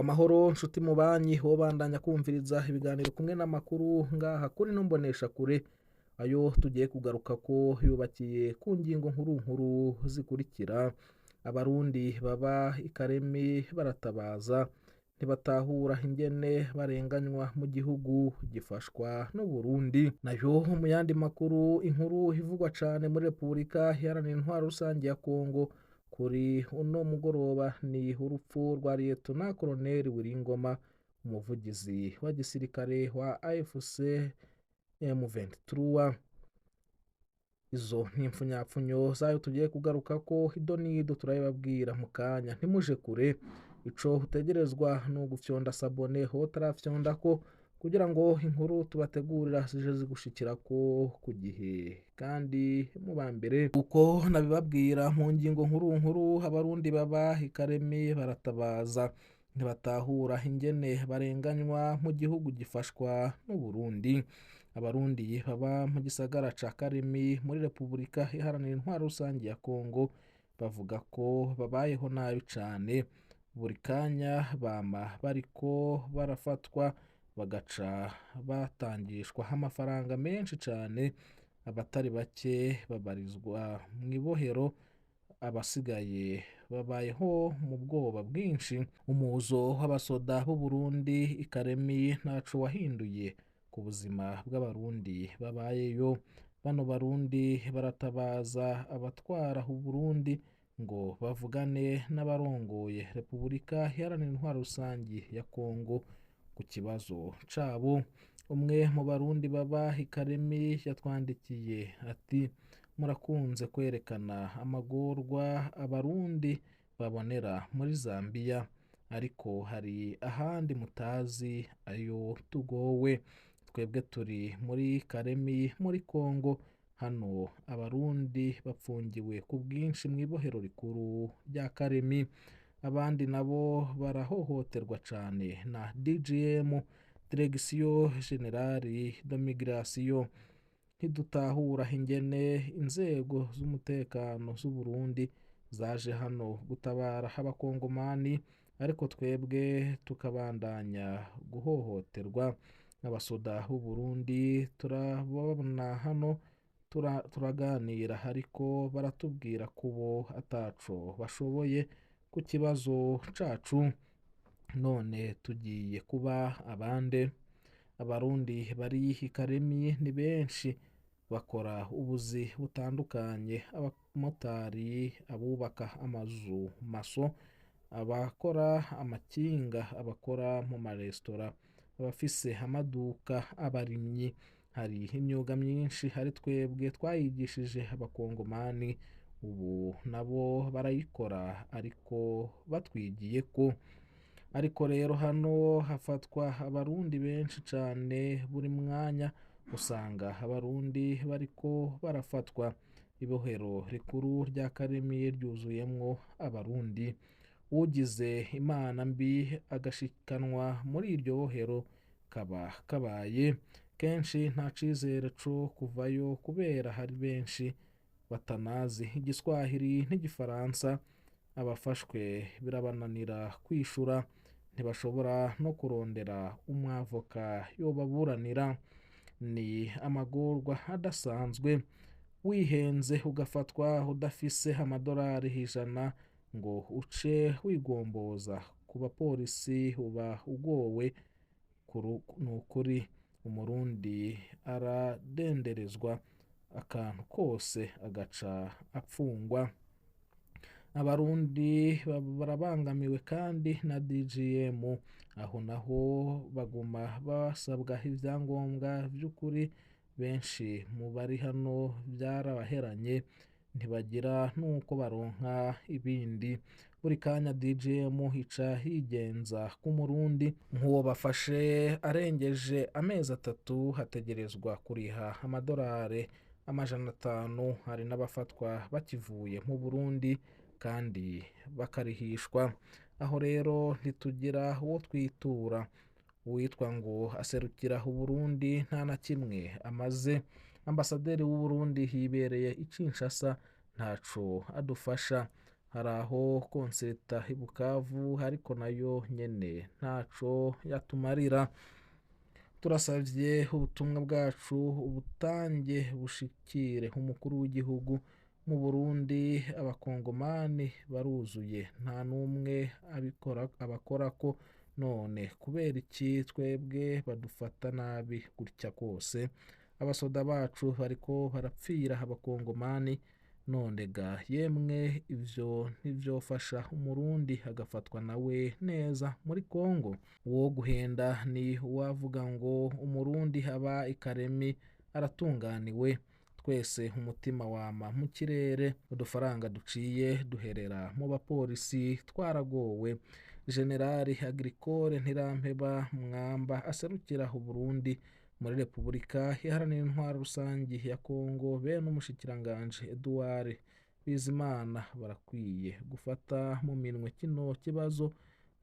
Amahoro nshuti mubanyi wobandanya kumviriza ibiganiro kumwe n'amakuru ngaha kuri no mbonesha kure, ayo tugiye kugaruka ko yubakiye ku ngingo nkuru nkuru zikurikira. Abarundi baba i Karemi baratabaza, ntibatahura ingene barenganywa mu gihugu gifashwa n'Uburundi. Nayo mu yandi makuru, inkuru ivugwa cane muri Repubulika Iharanira Intwaro Rusange ya Kongo kuri uno mugoroba ni urupfu rwa Liyetona Koloneli Wiringoma, umuvugizi wa gisirikare wa AFC M23. Izo ni impfunyapfunyo zayo tugiye kugaruka ko idonido turabibabwira mu kanya, ntimuje kure. Ico utegerezwa ni ugufyonda sabone ho utarafyonda ko, kugira ngo inkuru tubategurira zije zigushikira ko ku gihe kandi mu ba mbere. Uko nabibabwira mu ngingo nkuru nkuru, Abarundi baba i Karemi baratabaza, ntibatahura ingene barenganywa mu gihugu gifashwa n'Uburundi. Abarundi baba mu gisagara ca Karemi muri Repubulika Iharanira Intwaro Rusange ya Kongo bavuga ko babayeho nabi cane. Buri kanya bama bariko barafatwa bagaca batangishwa amafaranga menshi cane, abatari bake babarizwa mw'ibohero, abasigaye babayeho mu bwoba bwinshi. Umuzo w'abasoda b'Uburundi i Karemi ntaco wahinduye ku buzima bw'Abarundi babayeyo. Bano Barundi baratabaza abatwara Uburundi ngo bavugane n'abarongoye Repubulika Iharanira Intwaro Rusange ya Kongo ku kibazo cabo. Umwe mu Barundi baba i Karemi yatwandikiye ati: murakunze kwerekana amagorwa Abarundi babonera muri Zambia, ariko hari ahandi mutazi ayo tugowe. Twebwe turi muri Karemi muri Kongo, hano Abarundi bapfungiwe ku bwinshi mw'ibohero rikuru rya Karemi. Abandi nabo barahohoterwa cane na DGM, Direction Generale de Migration. Ntidutahura ingene inzego z'umutekano z'Uburundi zaje hano gutabara abakongomani, ariko twebwe tukabandanya guhohoterwa. Abasoda b'Uburundi turababona hano turaganira, ariko baratubwira ko bo ataco bashoboye ku kibazo cacu. None tugiye kuba abande? Abarundi bari i Karemi ni benshi, bakora ubuzi butandukanye: abamotari, abubaka amazu maso, abakora amakinga, abakora mu maresitora, abafise amaduka, abarimyi. Hari imyuga myinshi, hari twebwe twayigishije abakongomani, ubu nabo barayikora ariko batwigiye ko. Ariko rero hano hafatwa Abarundi benshi cane, buri mwanya usanga Abarundi bariko barafatwa. Ibohero rikuru rya Karemi ryuzuyemwo Abarundi. Ugize imana mbi agashikanwa muri iryo bohero kaba kabaye. Kenshi nta cizere co kuvayo kubera hari benshi batanazi igiswahili n'igifaransa. Abafashwe birabananira kwishura, ntibashobora no kurondera umwavoka yobaburanira. Ni amagorwa adasanzwe. Wihenze ugafatwa udafise amadolari 100 ngo uce wigomboza ku bapolisi, uba ugowe. Nukuri Umurundi aradenderezwa akantu kose agaca apfungwa. Abarundi barabangamiwe kandi na DGM, aho naho baguma basabwa ivyangombwa vy'ukuri. Benshi mu bari hano vyarabaheranye, ntibagira nuko baronka ibindi. Buri kanya DGM ica yigenza ku Murundi nk'uwo bafashe arengeje amezi 3 hategerezwa kuriha amadolari 500. Hari n'abafatwa bakivuye mu Burundi kandi bakarihishwa. Aho rero ntitugira uwo twitura. Uwitwa ngo aserukira Uburundi nta na kimwe amaze. Ambasaderi w'Uburundi yibereye i Kinshasa, ntaco adufasha. Hari aho konseta i Bukavu, ariko nayo nyene ntaco yatumarira. Turasavye ubutumwa bwacu ubutange bushikire umukuru w'igihugu. Mu Burundi abakongomani baruzuye, nta n'umwe abikora abakorako. None kubera iki twebwe badufata nabi gutya kose? Abasoda bacu bariko barapfira abakongomani. None ga yemwe, ivyo ntivyofasha umurundi agafatwa nawe neza muri Kongo? Uwo guhenda ni uwavuga ngo umurundi aba ikaremi aratunganiwe. Twese umutima wama mu kirere, udufaranga duciye duherera mu bapolisi, twaragowe. Generali Agricole Ntirampeba Mwamba aserukira Uburundi muri Repubulika Iharanira Intwaro Rusangi ya Kongo be n'umushikiranganji Edouard Bizimana barakwiye gufata mu minwe kino kibazo,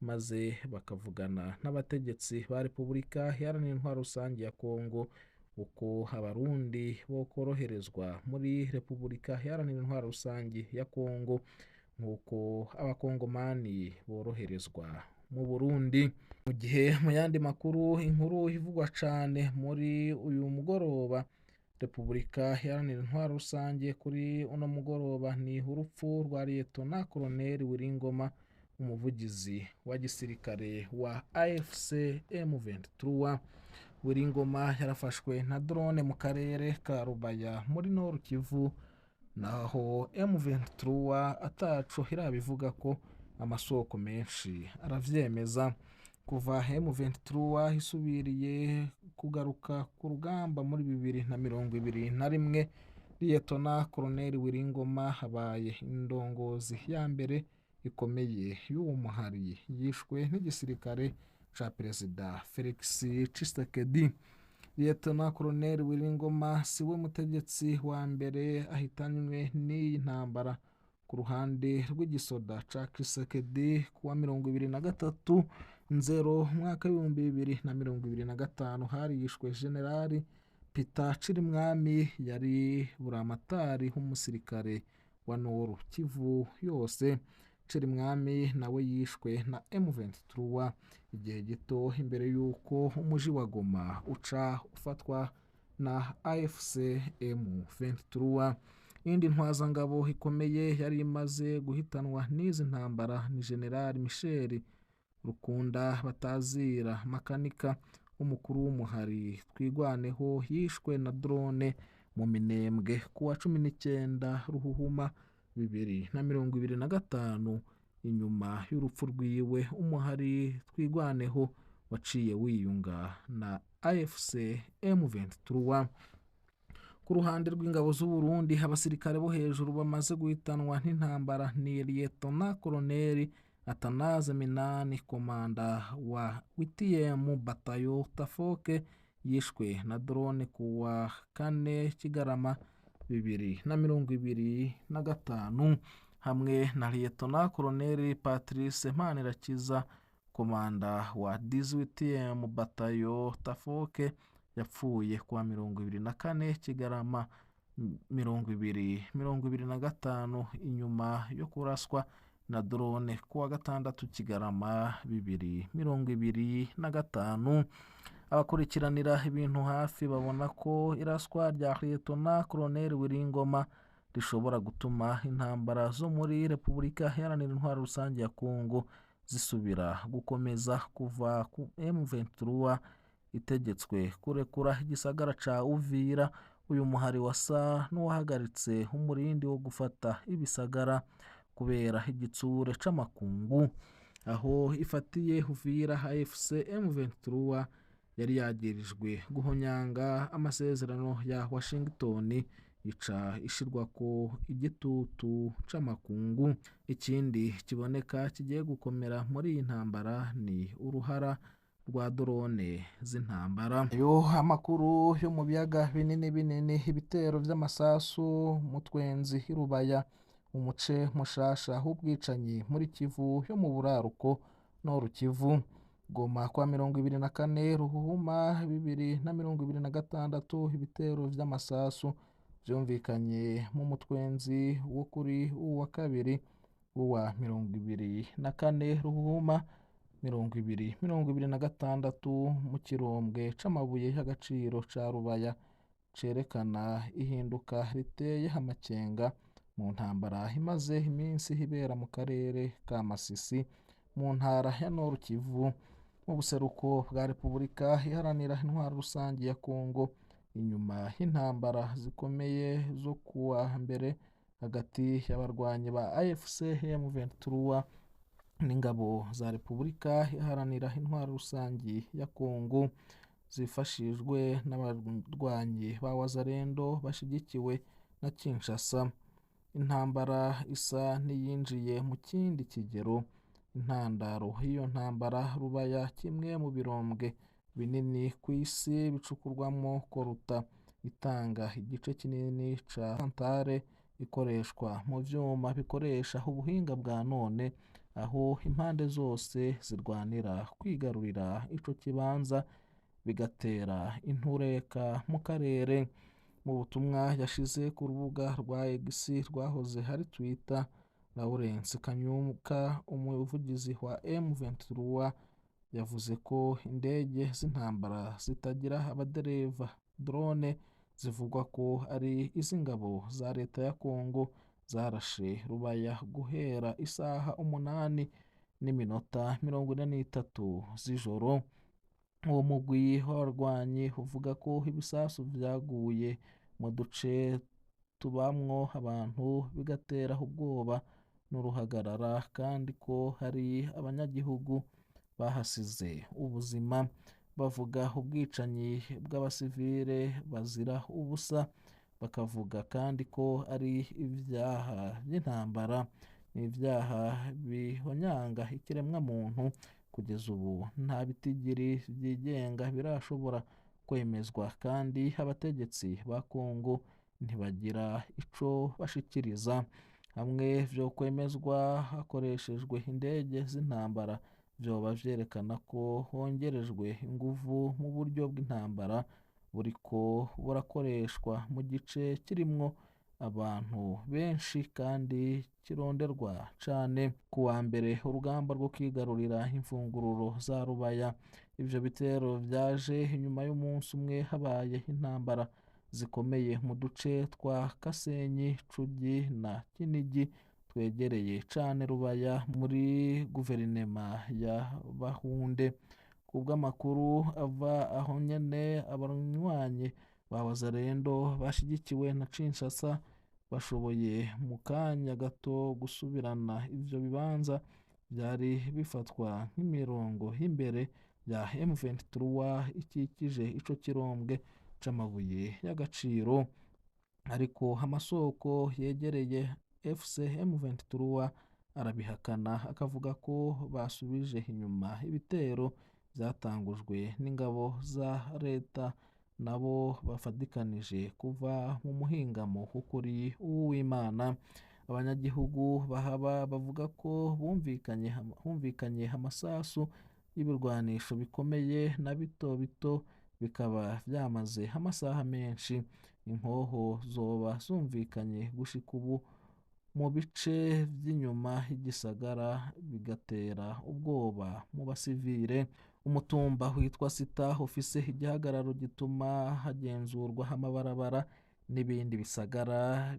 maze bakavugana n'abategetsi ba Repubulika Iharanira Intwaro Rusangi ya Kongo uko abarundi bokoroherezwa muri Repubulika Iharanira Intwaro Rusangi ya Kongo nk'uko abakongomani boroherezwa mu Burundi. Mu gihe mu yandi makuru, inkuru ivugwa cane muri uyu mugoroba, Repubulika Iharanira Intwaro Rusange kuri uno mugoroba, ni urupfu rwa Liyetona Koloneli Wiringoma, umuvugizi wa gisirikare wa AFC M23. Wiringoma yarafashwe na drone mu karere ka Rubaya muri Nord Kivu, naho M23 ataco irabivuga ko amasoko menshi aravyemeza. Kuva M23 isubiriye kugaruka ku rugamba muri 2021, Liyetona Koloneli Wiringoma abaye indongozi ya mbere ikomeye y'uwo muhari yishwe n'igisirikare ca Perezida Felix Tshisekedi. Liyetona Koloneli Wiringoma siwe mutegetsi wa mbere ahitanywe n'iyi ntambara ku ruhande rw'igisoda ca Tshisekedi. Kuwa 23 Nzero umwaka w'2025 harishwe Generali Peter Cirimwami, yari buramatari w'umusirikare wa Nord Kivu yose. Cirimwami nawe yishwe na M23 igihe gito imbere y'uko umuji wa Goma uca ufatwa na AFC M23. Iyindi ntwazangabo ikomeye yari imaze guhitanwa n'izi ntambara ni General Michel Rukunda batazira Makanika, umukuru w'umuhari Twigwaneho, yishwe na drone mu Minembwe kuwa 19 Ruhuhuma 2025. Inyuma y'urupfu rwiwe, umuhari Twigwaneho waciye wiyunga na AFC M23. Ku ruhande rw'ingabo z'u Burundi, abasirikare bo hejuru bamaze guhitanwa n'intambara ni Liyetona Koloneli Athanase Minani, komanda wa 8 Batayo Tafoke, yishwe na drone kuwa 4 Kigarama 2025, hamwe na Liyetona Koloneli Patrice Manirakiza, komanda wa 18 Batayo Tafoke, yapfuye kuwa 24 Kigarama 2025 inyuma yo kuraswa na drone kuwa 6 Kigarama 2025. Abakurikiranira ibintu hafi babona ko iraswa rya Liyetona Koloneli Wiringoma rishobora gutuma intambara zo muri Repubulika Iharanira Intwaro Rusange ya Kongo zisubira gukomeza. Kuva ku M23 itegetswe kurekura igisagara ca Uvira, uyu muhari wasa n'uwahagaritse umurindi wo gufata ibisagara kubera igitsure c'amakungu. Aho ifatiye Uvira, AFC M23 yari yagirijwe guhonyanga amasezerano ya Washington, ica ishirwako igitutu c'amakungu. Ikindi kiboneka kigiye gukomera muri iyi ntambara ni uruhara rwa drone z'intambara. Yo amakuru yo mu biyaga binini binini, ibitero vy'amasasu mu Twenzi Rubaya, umuce mushasha w'ubwicanyi muri Kivu yo mu buraruko Nord Kivu. Goma kwa 24 Ruhuhuma 2026, ibitero vy'amasasu vyumvikanye mu Mutwenzi wo kuri uwa kabiri Wa 24 Ruhuma 2026 mu kirombwe c'amabuye y'agaciro ca Rubaya cerekana ihinduka riteye amakenga mu ntambara imaze iminsi ibera mu karere ka Masisi mu ntara ya Nord Kivu mu buseruko bwa Repubulika Iharanira Intwaro Rusange ya Kongo, inyuma y'intambara zikomeye zo kuwa mbere hagati y'abarwanyi ba AFC M23 n'ingabo za Repubulika Iharanira Intwaro Rusange ya Kongo zifashijwe n'abarwanyi ba Wazalendo bashigikiwe na Kinshasa. Intambara isa n'iyinjiye mu kindi kigero. Intandaro y'iyo ntambara, Rubaya, kimwe mu birombwe binini ku isi bicukurwamo koruta, itanga igice kinini ca tantale ikoreshwa mu vyuma bikoresha ubuhinga bwa none, aho impande zose zirwanira kwigarurira ico kibanza, bigatera intureka mu karere. Mu butumwa yashize ku rubuga rwa X rwahoze hari Twitter, Lawrence Kanyuka, umuvugizi wa M23, yavuze ko indege z'intambara zitagira abadereva, drone, zivugwa ko ari iz'ingabo za leta ya Kongo zarashe Rubaya guhera isaha 8:43 z'ijoro. Uwo mugwi w'abarwanyi uvuga ko ibisasu vyaguye mu duce tubamwo abantu, bigatera ubwoba n'uruhagarara, kandi ko hari abanyagihugu bahasize ubuzima. Bavuga ubwicanyi bw'abasivile bazira ubusa, bakavuga kandi ko ari ivyaha vy'intambara n'ivyaha bihonyanga ikiremwamuntu. Kugeza ubu nta bitigiri vyigenga birashobora kwemezwa, kandi abategetsi ba Kongo ntibagira ico bashikiriza. Hamwe vyo kwemezwa hakoreshejwe indege z'intambara, vyoba vyerekana ko hongerejwe inguvu mu buryo bw'intambara buriko burakoreshwa mu gice kirimwo abantu benshi kandi kironderwa cane. Ku wa mbere, urugamba rwo kwigarurira imfungururo za Rubaya. Ivyo bitero vyaje inyuma y'umunsi umwe habaye intambara zikomeye mu duce twa Kasenyi, Cugi na Kinigi twegereye cane Rubaya muri guverinema ya Bahunde. Kubw'amakuru ava aho nyene, abanywanyi ba Wazalendo bashigikiwe na Kinshasa bashoboye mu kanya gato gusubirana ivyo bibanza vyari bifatwa nk'imirongo y'imbere ya M23 ikikije ico kirombwe c'amabuye y'agaciro. Ariko amasoko yegereye FC M23 arabihakana, akavuga ko basubije inyuma ibitero vyatangujwe n'ingabo za leta nabo bafatikanije kuva mu muhingamo wo kuri Uwimana. Abanyagihugu bahaba bavuga ko humvikanye amasasu y'ibirwanisho bikomeye na bito bito, bikaba vyamaze amasaha menshi. Inkoho zoba zumvikanye gushika ubu mu bice vy'inyuma y'igisagara, bigatera ubwoba mu basivile. Umutumba witwa Sita ufise igihagararo gituma hagenzurwa amabarabara n'ibindi bisagara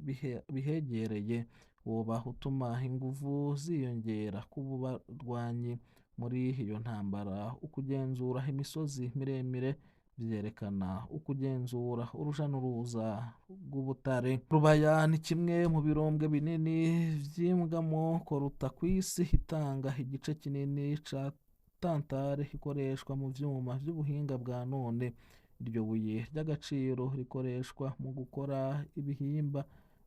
bihegereye, woba utuma inguvu ziyongera ku barwanyi muri iyo ntambara. Ukugenzura imisozi miremire vyerekana ukugenzura uruja n'uruza rw'ubutare. Rubaya ni kimwe mu birombwe binini vyimbwamo koruta kw'isi, itanga igice kinini ca tantale ikoreshwa mu vyuma vy'ubuhinga bwa none. Iryo buye ry'agaciro rikoreshwa mu gukora ibihimba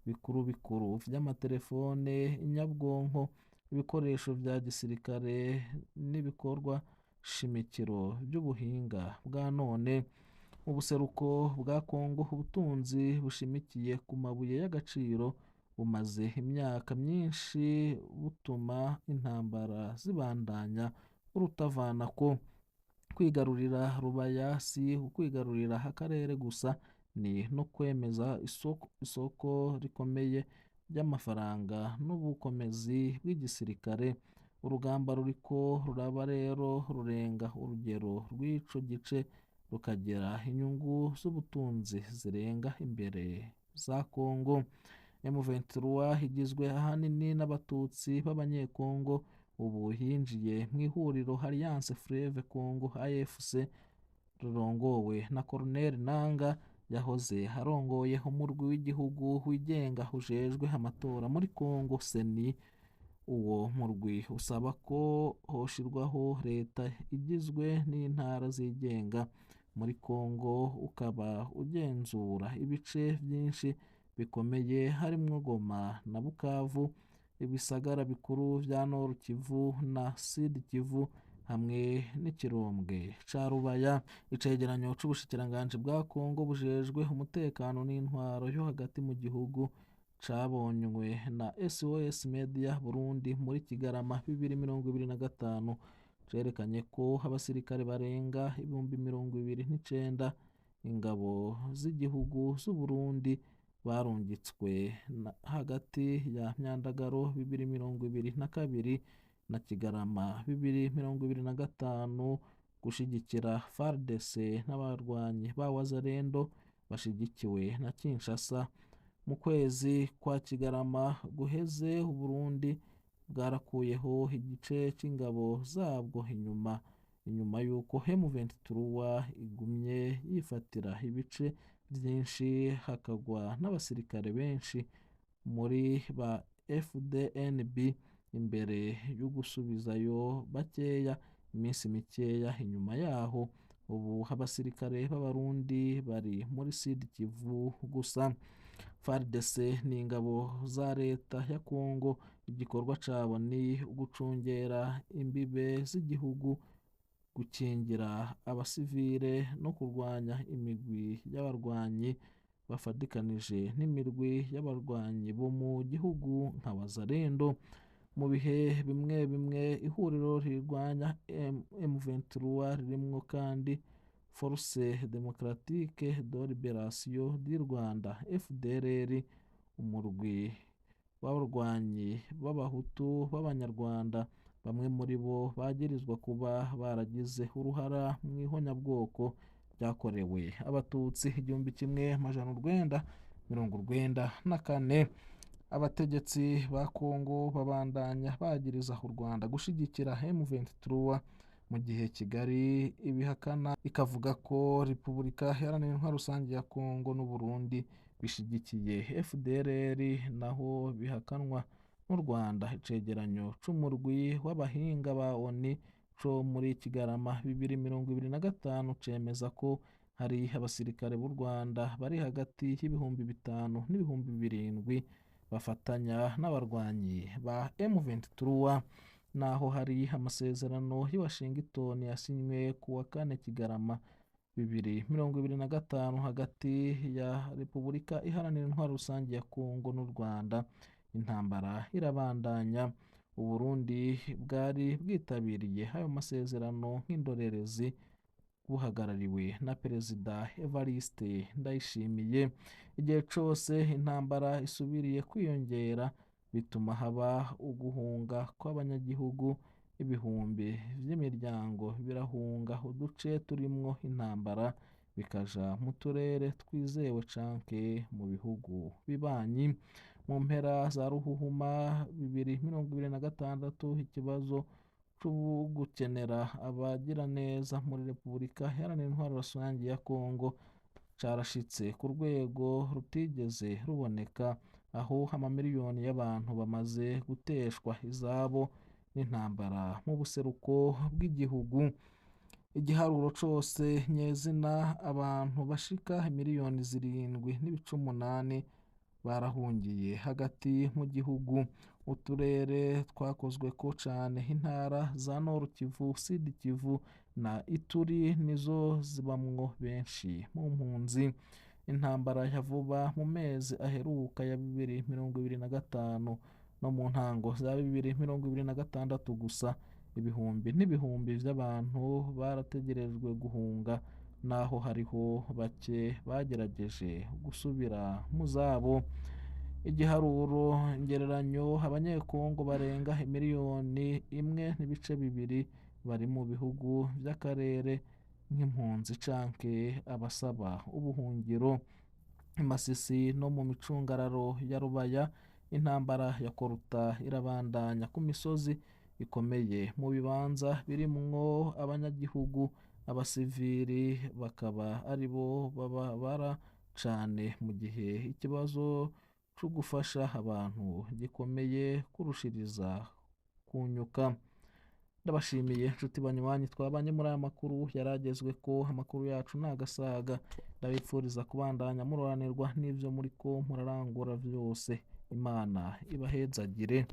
bikuru bikuru vy'amatelefone, inyabwonko, ibikoresho vya gisirikare n'ibikorwa shimikiro by'ubuhinga bwa none. Mu buseruko bwa Kongo, ubutunzi bushimikiye ku mabuye y'agaciro bumaze imyaka myinshi butuma intambara zibandanya urutavanako. Kwigarurira Rubaya si ukwigarurira akarere gusa, ni no kwemeza isoko rikomeye ry'amafaranga n'ubukomezi bw'igisirikare. Urugamba ruriko ruraba rero rurenga urugero rw'ico gice rukagira inyungu z'ubutunzi zirenga imbere za Kongo. M23 igizwe ahanini n'abatutsi b'abanyekongo, ubu yinjiye mu ihuriro Alliance Fleuve Congo AFC rurongowe na Colonel Nanga yahoze arongoye umurwi w'igihugu wigenga ujejwe amatora muri Congo CENI. Uwo murwi usaba ko hoshirwaho leta igizwe n'intara zigenga muri Congo, ukaba ugenzura ibice byinshi bikomeye harimwo Goma na Bukavu, ibisagara bikuru vya Nord Kivu na Sud Kivu hamwe n'ikirombwe ca Rubaya. Icegeranyo c'ubushikiranganji bwa Kongo bujejwe umutekano n'intwaro yo hagati mu gihugu cabonywe na SOS Media Burundi muri Kigarama 2025 cerekanye ko abasirikare barenga 29,000 ingabo z'igihugu z'Uburundi barungitswe hagati ya Myandagaro 2022 na Kigarama 2025 gushigikira FARDC n'abarwanyi ba Wazalendo bashigikiwe na Kinshasa. Mu kwezi kwa Kigarama guheze, Uburundi bwarakuyeho igice c'ingabo zabwo inyuma y'uko M23 igumye yifatira ibice vyinshi hakagwa n'abasirikare benshi muri ba FDNB imbere y'ugusubizayo bakeya iminsi mikeya inyuma yaho. Ubu abasirikare b'Abarundi bari muri Sud Kivu gusa. FARDC ni ingabo za leta ya Kongo, igikorwa cabo ni ugucungera imbibe z'igihugu, gukingira abasivile no kurwanya imigwi y'abarwanyi bafadikanije n'imirwi y'abarwanyi bo mu gihugu nka Wazalendo. Mu bihe bimwe bimwe ihuriro rirwanya M23 ririmwo kandi Force Démocratique de Libération du Rwanda FDLR, umurwi w'abarwanyi b'abahutu b'abanyarwanda, bamwe muri bo bagirizwa kuba baragize uruhara mu ihonyabwoko ryakorewe abatutsi 1994. Abategetsi ba Kongo babandanya bagiriza u Rwanda gushigikira M23, mu gihe Kigali ibihakana ikavuga ko Repubulika Iharanira Intwaro Rusange ya Kongo n'Uburundi bishigikiye FDLR, naho bihakanwa n'u Rwanda. Icegeranyo c'umurwi w'abahinga ba ONU co muri Kigarama 2025 cemeza ko hari abasirikare b'u Rwanda bari hagati y'5,000 n'7,000 bafatanya n'abarwanyi ba M23, naho hari amasezerano y'i Washington yasinywe ku wa 4 Kigarama 2025 hagati ya Repubulika Iharanira Intwaro Rusange ya Kongo n'u Rwanda. Intambara irabandanya. Uburundi bwari bwitabiriye ayo masezerano nk'indorerezi, buhagarariwe na Perezida Evariste Ndayishimiye. Igihe cose intambara isubiriye kwiyongera bituma haba uguhunga kw'abanyagihugu, ibihumbi vy'imiryango birahunga uduce turimwo intambara bikaja mu turere twizewe canke mu bihugu bibanyi. Mu mpera za Ruhuhuma 2026 ikibazo c'ugukenera abagiraneza muri Repubulika Iharanira Intwaro Rusange ya Kongo carashitse ku rwego rutigeze ruboneka, aho amamiliyoni y'abantu bamaze guteshwa izabo n'intambara mu buseruko bw'igihugu. Igiharuro cose nyezina, abantu bashika miliyoni 7.8 barahungiye hagati mu gihugu. Uturere twakozweko cane intara za Nord Kivu, Sud Kivu na Ituri nizo zibamwo benshi mu mpunzi. Intambara ya vuba mu mezi aheruka ya 2025 no mu ntango za 2026 gusa, ibihumbi n'ibihumbi vy'abantu barategerejwe guhunga, naho hariho bake bagerageje gusubira mu zabo. Igiharuro ngereranyo, abanyekongo barenga 1.2 miliyoni bari mu bihugu vy'akarere nk'impunzi canke abasaba ubuhungiro. I Masisi no mu micungararo ya Rubaya, intambara ya Koruta irabandanya ku misozi ikomeye mu bibanza birimwo abanyagihugu, abasivili bakaba aribo bababara cane mu gihe ikibazo co gufasha abantu gikomeye kurushiriza kunyuka. Ndabashimiye nshuti banywanyi twabanye muri aya makuru yaragezwe ko amakuru yacu nagasaga. Ndabipfuriza kubandanya muroranirwa n'ivyo muriko murarangura vyose. Imana ibahezagire.